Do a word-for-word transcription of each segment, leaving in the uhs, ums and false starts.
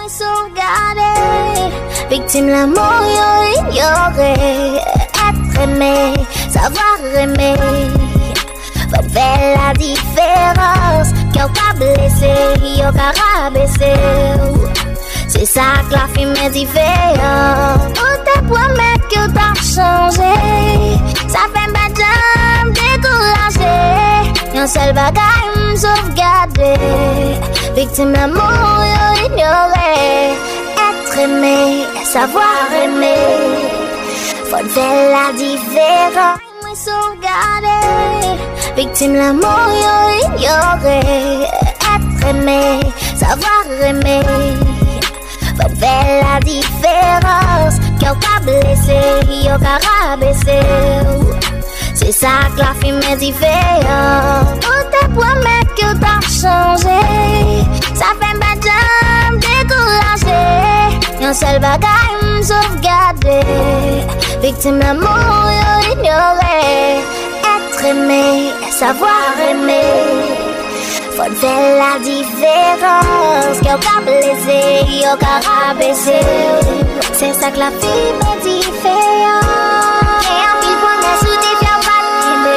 Sovgade, viktim lanmou yo inyore. Être aimé, savoir aimer. Fò n fè la diferans. Kè w ka blese, yo ka rabese w. Se sa k lafimen diferan. Ou te pwomèt ke w t ap chanje. Sa fè m pa janm dekouraje. Yon sèl bagay m sovgade. Viktim lanmou yo inyore. Être aimé, savoir aimer. Fò n fè la diferans. Mwen sovgade. Viktim lanmou yo inyore. Être aimé, savoir aimer. Fò n fè la diferans. Kè w ka blese, yo ka rabese w. Se sa k lafimen diferan. Ou te pwomèt ke w t ap chanje. Sa fè m pa janm dekouraje. Yon sèl bagay m sovgade. Viktim lanmou yo inyore. Être aimé, savoir aimer. Fò n fè la diferans. Kè w ka blese, yo ka rabese w. Se sa k lafimen diferan. Gen anpil pwomès ou te fè w pa t kenbe.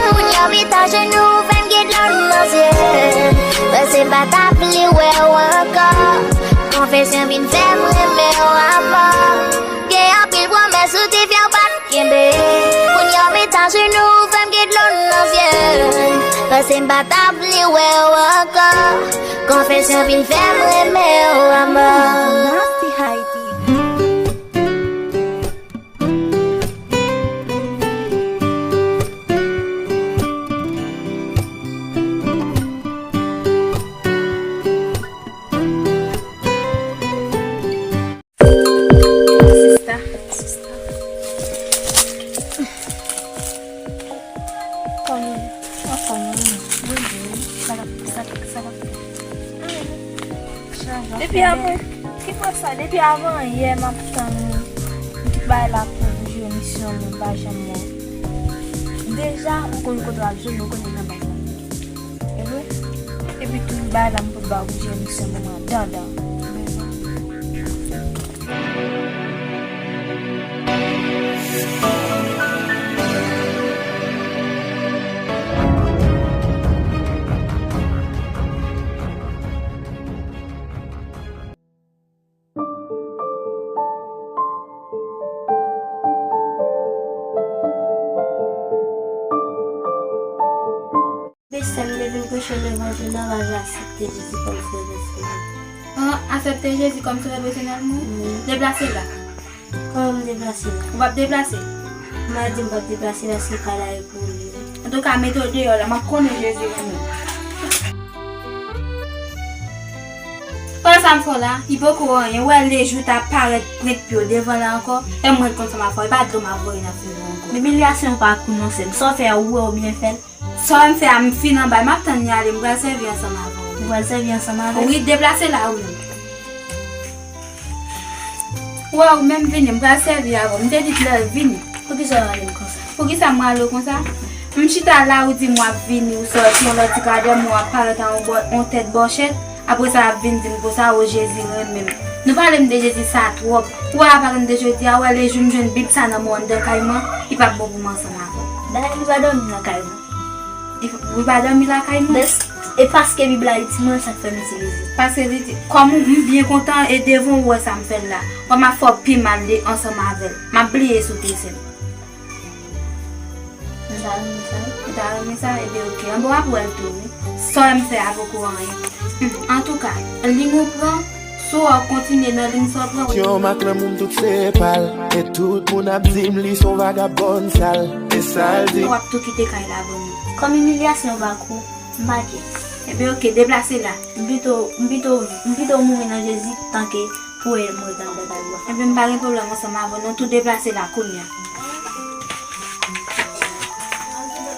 Kounye a w met ajenou, ou fè m gen dlo nan zye. Panse m pa t ap vle wè w ankò. Konfesyon vin fè m renmen w amò. Gen anpil pwomès ou te fè w pa t kenbe. Kounye a w met ajenou, ou fè m gen dlo nan zye. Panse m pa t ap vle wè w ankò. Konfesyon vin fè m renmen w amò. Nasty Haiti. Sista, sista. Kòman? Anfòm, wi. Wi, wi. Sa k ap, sa k ap, sa k ap fèt? Depi avan, ki fwa sa? Depi avan yè, m ap tann tout bagay la pou jwe misyon, mwen pa janm wè. Deja, ou konn kote w ap jwe, mwen konnen nan bagay la. E vre? Epi tou, bagay la m pot ba w pou jere misyon pou mwen, dandan. Mesye, m te vin preche levanjil la, m ap aksepte Jezi kòm Sovè pèsonèl. An, aksepte Jezi kòm Sovè pèsonèl mwen? Wi. Deplase la. Kòman m deplase la? Ou p ap deplase? M a di m p ap deplase paske pa la e pou li. Antouka, mete w deyò la, m ap konnen Jezi renmen w. Fè sa m fè w la, li poko anyen. Ou wè lejou ta parèt pwent pye w devan la ankò, e mwen konn sa m ap fè w, e pa dlo m ap voye nan figo w ankò. Imilyasyon pa kou non sè m. Sa w fè a, ou wè w byen fè l? Sa w wè m fè a, m fin anba, m ap tann li ale, m pral sèvi ansanm avè w. Ou pral sèvi ansanm avè l? Wi, deplase la, wi. Ou wè, ou menm vini, m pral sèvi avè w. M te di t lè l vini. Poukisa w rale m konsa? Poukisa m rale w konsa? M chita la, ou di m w ap vini, ou sòti yon lòt ti kadè, men w ap parèt an yon bò, yon tèt bòchèt. Apre sa, w ap vin di m konsa, o, Jezi renmen m. Nou pale m de Jezi sa twòp. Ou wè, a pale m de jodi a, ou wè, lejou m jwenn Bib sa nan men w anndan kay mwen, li p ap bon pou m ansanm avè w. Dayè, li pa dòmi nan kay mwen. Li, li pa dòmi lakay mwen? E paske Bib la itil mwen, sa k fè m itilize. Paske li di, kòm ou, m byen kontan, e devan ou wè sa m fè l la. Wè m ap fè w pi mal de ansanm avè l. M ap bliye sou pye sè m. Ou ta renmen sa? Ou ta renmen sa? Ebyen, oke. Anben, w ap wè l tou, wi. Sa w wè m fè a poko anyen. Hmm, antouka, liy ou pran, si w ap kontinye nan liy sa w pran, wi. Yon mak lanmou m tout se pa l. E tout moun ap di m li se yon vagabòn sal. E sa l di. W ap tou kite kay la ban nou. Kòm imilyasyon pa kou, m pa kè. Ebyen, oke, deplase la. M pito, m pito, m pito mouri nan Jezi tanke pou wè m ret anndan kay mwen. Ebyen, m pa gen pwoblèm ansanm avè w non, tou deplase la kounye a.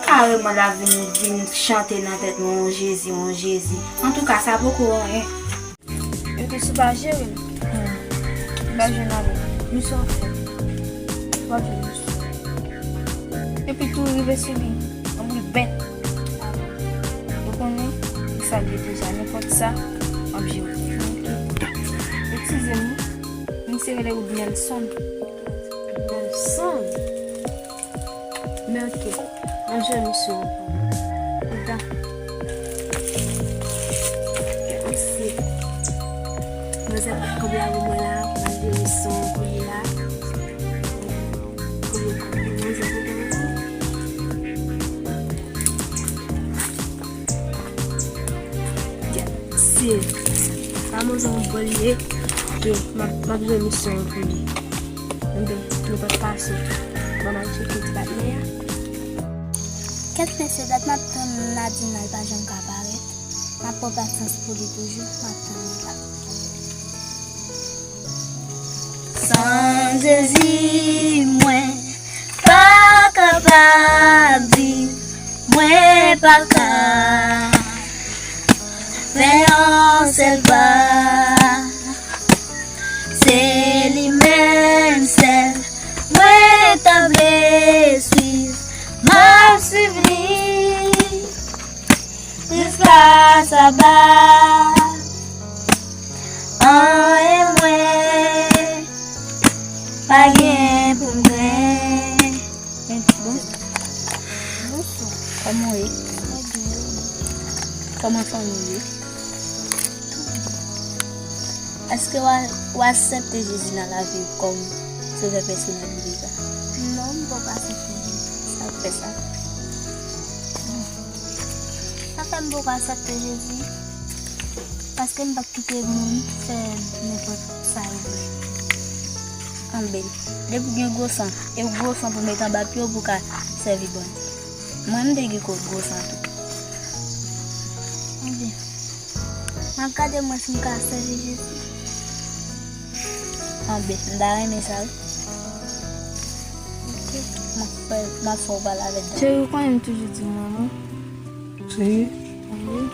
Kareman l ap vin, vin chante nan tèt mwen, on Jezi, on Jezi. Antouka, sa poko anyen. Epi si w pa jere l, hmm, m pa jwenn avè w. Nou sa w fè? W ap jwenn nou sou. Epi tou rive sou li, yon boul bèt. Ou konnen, se sa l ye deja, nenpòt sa, m ap jere. Se rele ou Nelson. Nelson? Men ok, mwen jwenn misye. Kouta. Mesye. Manzè pa t konn la pou mwen la, mwen jwenn misye pou li la. Pou li, pou li, manzè pou mwen. Se pa manzè yon bòl ye. Ok, m ap, m ap jwe misyon an pou li. Enben, nou p ap pase. Ban m al tcheke ti patnè a. Kèt mesye, dat m ap tann Nadina, l pa janm ka parèt. M ap pran pasyans pou li toujou, m ap tann li la. San Jezi, mwen pa kapab viv, mwen pa ka fè yon sèl pa. Se li menm sèl mwen ta vle swiv, m ap swiv li. Jiska saba, anyen mwen pa gen pou m krenn. Bon. Bonswa. Kòman w ye? Kòman fanmi w ye? Èske w a, w aksepte Jezi nan lavi w kòm Sovè pèsonèl ou deja? Non, m poko aksepte Jezi. Sa k fè sa? Sa fè m poko aksepte Jezi? Paske m p ap kite moun fè nenpòt sa yo vle. Anben, depi w gen gwo san, e w gwo san pou met anba pye w pou w ka sèvi Bondye. Mwen, m te gen gwo, gwo san tou. Anben, m ap gade mwen si m ka sèvi Jezi. Anben, m ta renmen sa, wi. Ok. M ap fè, m ap fè w pale avèk dam. Cheri, ou konnen m toujou di w m renmen w. Serye? Wi.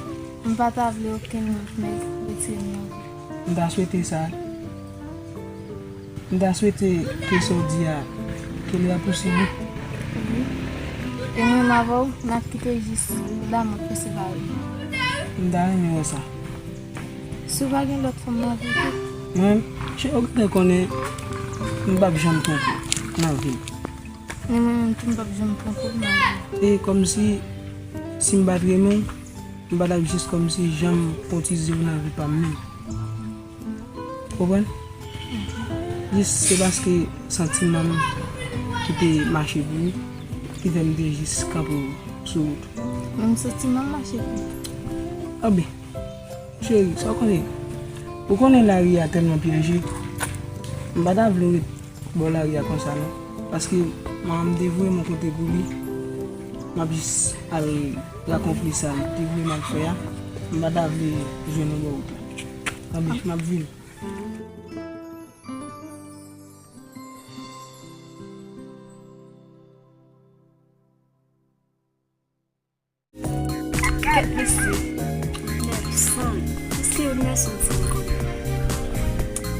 M pa ta vle okenn lòt nèg retire m nan vi. M ta swete sa. M ta swete ke sa w di a, ke l rapousib wi. Wi. E mwen menm avè w, n ap kite jis lanmò k separe nou. M ta renmen wè sa. Si w pa gen lòt fanm nan vi tou. Mwen, cheri, ou gentan konnen m p ap janm twonpe w nan vi m. Men mwen menm tou, m p ap janm twonpe w nan vi m. E kòmsi, si m pa t renmen w, m pa t ap jis kòmsi janm potize w nan vi pa m menm. Ou konprann? Jis se paske santiman m ki te mache pou ou, ki fè m te jis kanpe w sou wout ou. Menm santiman m mache pou ou. Anben, cheri, sa w konnen? Ou konnen lari a tèlman pyeje, m pa ta vle w ret bò lari a konsa non. Paske manman m te voye m yon kote pou li, m ap jis al rakonpli sa l te voye m al fè a. M pa ta vle jwenn ou bò wout la. Anben, m ap vini. Kèt mesye. Nelson. Mesye Nelson ti konn.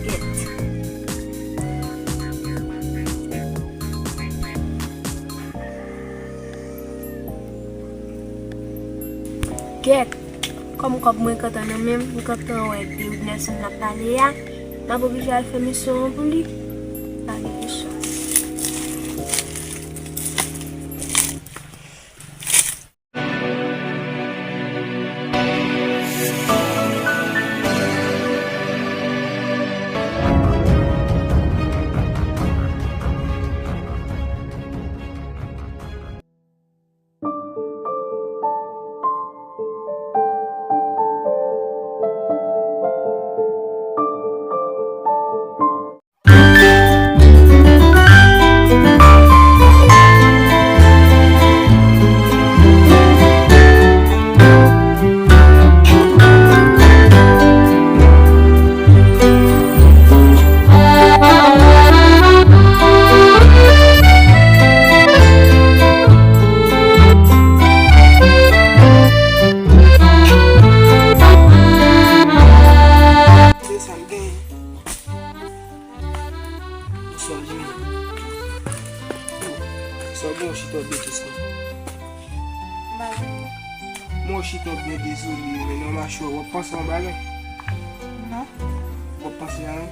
Kèt. Kèt. Kòm kòb mwen gentan nan men m, m gentan wè de Nelson n ap pale a, m ap oblije al fè misyon an pou li. Pa gen chwa. Bonswa, Jimmy. Sa w gen w chita w ap byen triste konsa? Mwen w chita w ap byen dezole, men nan mache w, w ap panse yon bagay? Non. W ap panse anyen?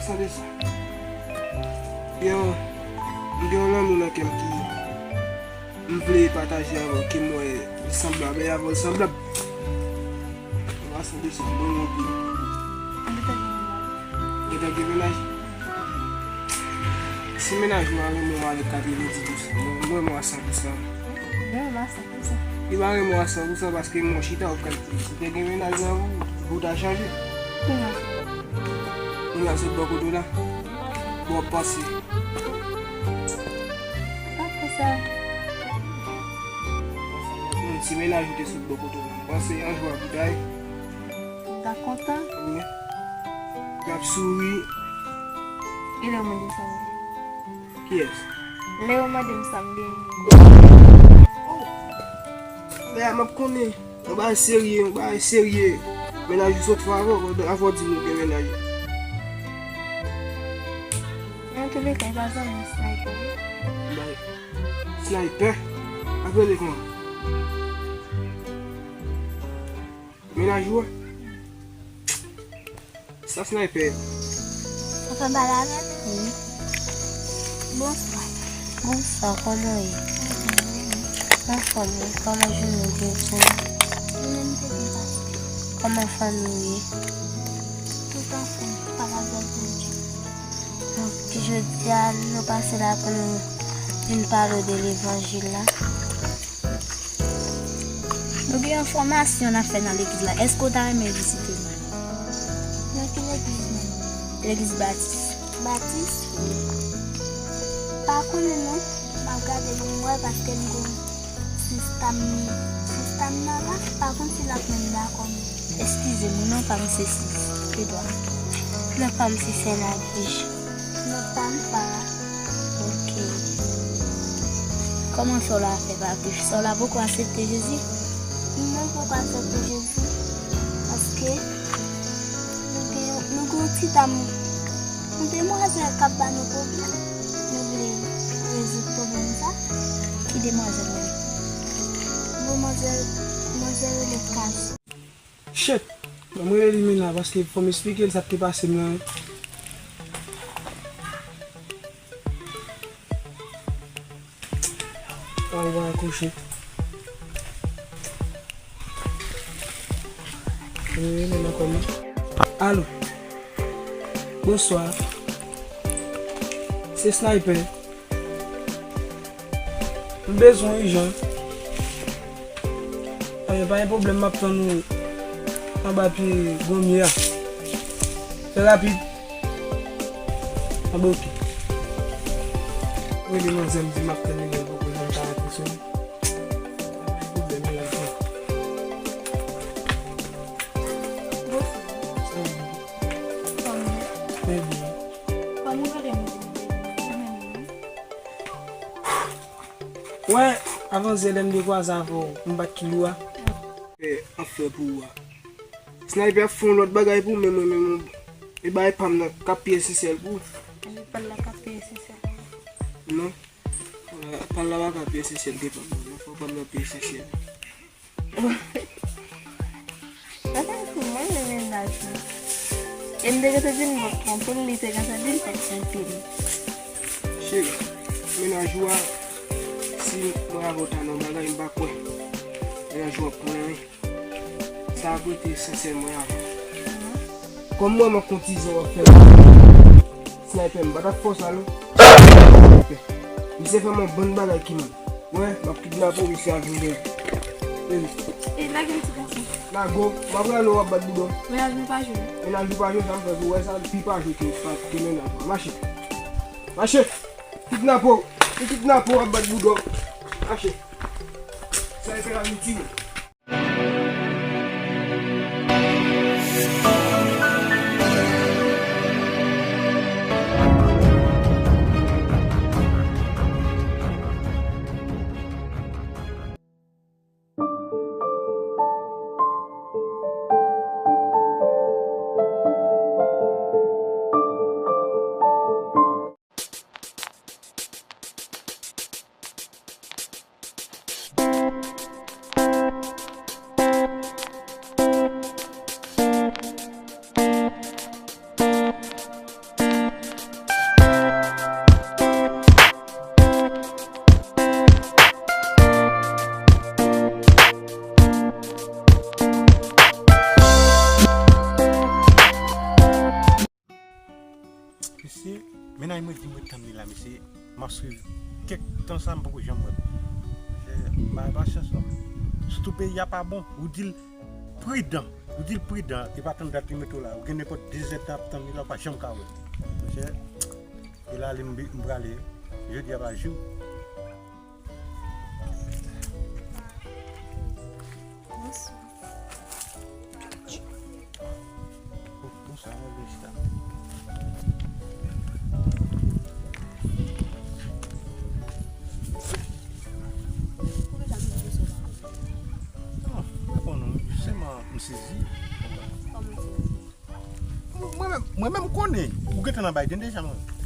Tande sa. Yo, m gen yon lanmou nan kè m ki m vle pataje avè w, ke m wè li sanblab, e avè w li sanblab. An pasan de sa, mwen, mwen, mwen gentan gen mennaj. Si mennaj mwen renmen w avèk katrevenndis pousan, mwen, mwen renmen w a san pousan. Mwen renmen w a san pousan. Li pa renmen w a san pousan paske mwen chita w kalkile. Si te gen mennaj nan vi w, vi w ta chanje. Kounye a. Kounye a sot bò kote w la. Bon, w ap panse. Pa fè sa. Yon ti mennaj ou te sot bò kote w la. M panse yon jou ap bay. Ou ta kontan? Wi. L ap souri. E lè w mande sa m gen? Kiyès? Lè yo mande m sa m gen. Oh! Lè a m ap konnen. Yon bagay serye, yon bagay serye. Mennaj ou sot fè avè w, avè w di nou gen mennaj. Nan tou le ka, e pa zanmi Sniper. Bay. Sniper? Ap rele kòman? Mennaj ou a? Sa Sniper. Ou fè bagay avè l? Wi. Bonswa. Bonswa, kòman w ye? Anfòm, wi. Kòman jounen w te ye? Jounen m te byen pase. Kòman fanmi w ye? Tout anfòm, pa la grâce de Dieu. Donk, jodi a, nou pase la pou nou vin pale w de levanjil la. Nou gen yon fòmasyon n ap fè nan legliz la. Èske w ta renmen vizite nou? Nan ki legliz menm? Legliz Batis. Batis? Pa konnen non. M ap gade pou m wè paske m gon sista m, sista m nan la. Pa konn si l ap menm dakò non. Eskize m, non pa m se Sis. Edwa. Non pa m se Sènadij. Non pa m pa. Ok. Kòman sè w la fè pa viv? Sè w la poko aksepte Jezi? Non, l poko aksepte Jezi. Paske nou gen, nou gen yon ti dam, yon demwazèl k ap ba nou pwoblèm. Nou vle rezoud pwoblèm sa. Ki demwazèl menm? Demwazèl, demwazèl rele Kaz. Shit! Ban m rele Limena paske fò m esplike l sa k te pase m nan. An, li pa akouche. Wi, men nan kòman. Alo. Bonswa. Se Sniper. M bezwen w ijan. Anyen, pa gen pwoblèm, m ap tann ou anba pye gonmye a. Fè rapid. Anben, oke. Rele manzè m, di m ap tann li, men poko janm ka rantre sou li. Pa gen pwoblèm, men l ap vini. Bonswa. Sa va? Kòman? Trè byen. Kòman w rele m? Wè, avan yè lè m te kwaze avè w, m bat kilou a. E, anfè pou ou a. Sniper ap fè yon lòt bagay pou mwen, mwen menm. E bagay pa m nan, k ap peye esansyèl pou ou. Epi pa l la k ap peye esansyèl. Non. Pa l la pa ka peye esansyèl, te pa m nan. Fò pa m nan peye esansyèl. Sa fè si mwen men mennaj mwen. E m te gentan di m p ap twonpe l, li te gentan di l p ap twonpe m. Cheri, mennaj ou a, si mwen avè w ta nan bagay, m pa kwè mennaj ou ap pran anyen. Sa ap rete esansyèl mwen avè w. Kòm mwen, m ap kontizan w ap fè la. Sniper, m pa t ap fè w sa non. Misye fè m yon bann bagay ki mal. Mwen, m ap kidnape w, misye ap vin dèyè. Vini. E lage m ti gason. Lage w, m ap rale w, w ap bat bouda w. Mennaj mwen pa jwe. Mennaj ou pa jwe, sa m fè pou w wè sa, l pi pa jwe ke, ke mennaj mwen. Mache. Mache. Kidnape w. M kidnape w, w ap bat bouda w. Mache. Sniper ap vin tiye w. Mwen di mwen tann li la, mesye. M ap swiv kèk tan sa, m poko janm wè l. Mesye, m pa gen pasyans non. Sitou peyi a pa bon, ou di l pridan, ou di l pridan, e pa tann dat li mete w la, ou gen nenpòt de zèdtan ap tann li la, ou pa janm ka wè l. Mesye, e la li m, m prale, jodi a pa jou. Bonswa. Bonswa, mwen vle chita. Poukisa m te di sa? Non, mwen konnen, jisteman, m sezi. Kòman sezi? Mwen menm, mwen menm konnen, ou gentan nan bay den deja, mwen.